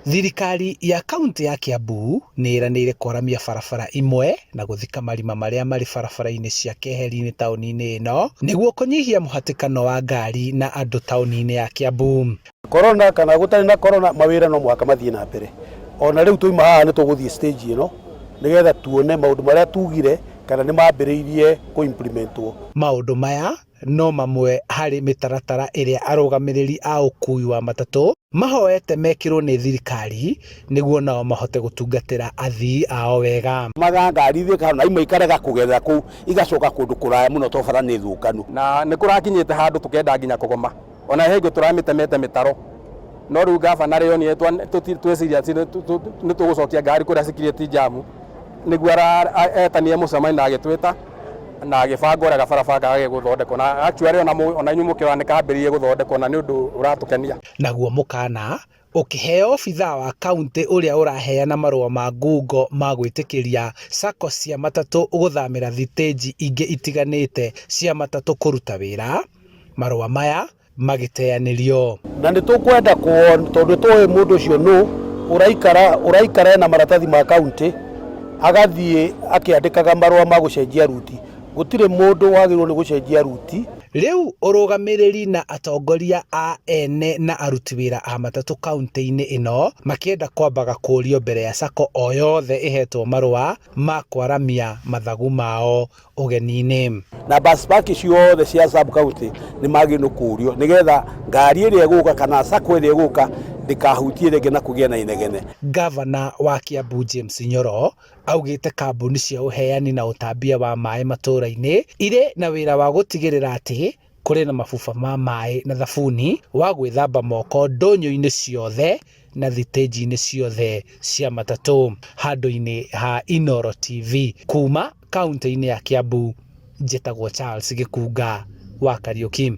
Thirikari ya kaũntĩ ya Kiambu nĩ ĩranĩire kwaramia barabara imwe na gũthika marima marĩa marĩ barabara-inĩ cia keheri-inĩ taũni-inĩ ĩno nĩguo kũnyihia mũhatĩkano wa ngari na andũ taũni-inĩ ya Kiambu. Corona kana gũtarĩ na corona, mawĩra no mũhaka mathiĩ na mbere. Ona rĩu twauma haha, nĩ tũgũthiĩ stage ĩno nĩgetha tuone maũndũ marĩa tugire kana nĩ mambĩrĩirie kũ implementwo. Maũndũ maya no mamwe harĩ mĩtaratara ĩrĩa arũgamĩrĩri a ũkui wa matatũ mahoete mekĩrwo nĩ thirikari nĩguo nao mahote gũtungatĩra athii ao wega. Maga ngari ithiĩ na imwe ikarega kũgerera kũu, igacoka kũndũ kũraya mũno to bara nĩ thũkanu. Na nĩ kũrakinyĩte handũ tũkenda nginya kũgoma, ona he hingo tũramĩtemete mĩtaro, no rĩu gabana rĩonire tweciria nĩ tũgũcokia ngari kũrĩa cikirĩtie jamu, nĩguo etanie mũcemanio na agĩtwĩta na agĩbanga ũrĩa gabarabara kagagĩrĩire gũthondekwo, na actually ona inyuĩ mũkĩrora nĩ kambĩrĩirie gũthondekwo, na nĩ ũndũ ũratũkenia. Naguo mũkana ũkĩheo obithaa wa kaũntĩ ũrĩa ũraheana marũa ma ngungo ma gwĩtĩkĩria sacco cia matatũ gũthamĩra thitĩnji ingĩ itiganĩte cia matatũ kũruta wĩra. Marũa maya magĩteanĩrio. Na nĩ tũkwenda kuona, tondũ tũĩ mũndũ ũcio nũ ũraikara ũraikara na maratathi ma kaũntĩ, agathiĩ akĩandĩkaga marũa ma gũcenjia ruti. Gũtirĩ mũndũ wagĩrĩirwo nĩ gũcenjia ruti. Rĩu ũrũgamĩrĩri na atongoria a ene na aruti wĩra a matatũ kaũntĩ-inĩ ĩno makĩenda kwambaga kũũrio mbere ya sacco o yothe ĩhetwo marũa ma kwaramia mathagu mao ũgeni-inĩ. Na bus park ciothe cia sub county nĩ magĩrĩirwo nĩ kũũrio, nĩgetha ngari ĩrĩa ĩgũka kana sacco ĩrĩa ĩgũka ndĩkahutie rĩngĩ na kũgĩe na inegene. Gavana wa Kiambu James Nyoro augĩte kambuni cia ũheani na ũtambia wa maĩ matũra-inĩ irĩ na wĩra wa gũtigĩrĩra atĩ kũrĩ na mabuba ma maĩ na thabuni wa gwĩthamba moko ndũnyũ-inĩ ciothe na thitĩnji-inĩ ciothe cia matatũ. Handũ-inĩ ha Inooro TV kuma kaũntĩ-inĩ ya Kiambu, njĩtagwo Charles Gĩkunga wa Kariuki.